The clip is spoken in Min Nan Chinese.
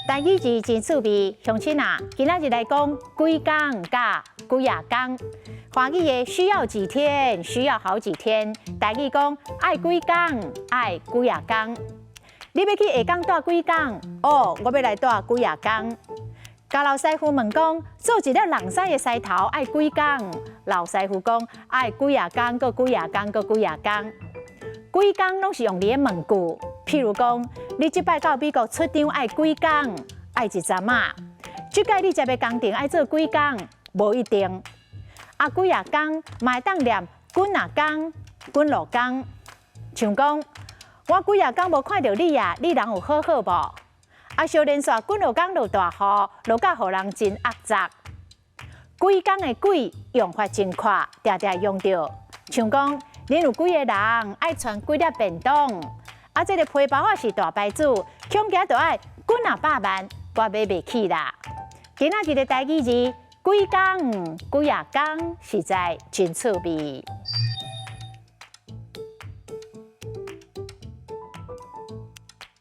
台語字真趣味，鄉親啊，今仔日來講幾工佮幾仔工。華語的需要幾天，需要好幾天。台語講愛幾工，愛幾仔工。你欲去下港蹛幾工？哦，我欲來蹛幾仔工。共老師傅問講，做一粒籠屎的獅頭愛幾工？老師傅講愛幾仔工，閣幾仔工，閣幾仔工。幾工攏是用佇咧問句，譬如講，你這擺到美國出張愛幾工？愛一陣仔。這擺你接的工程愛做幾工？無一定。啊，幾仔工嘛會當念幾若工、幾落工。像講，我幾仔工無看著你啊，你人有好好無？啊，相連紲幾落工落大雨，落甲予人真壓雜。幾工的幾用法真闊，定定用著。像講，恁有幾个人愛傳幾粒便當？啊，這个皮包仔是大牌子，恐驚著愛幾若百萬，我買袂起啦。今仔日的台語字，幾工幾仔工，實在真趣味。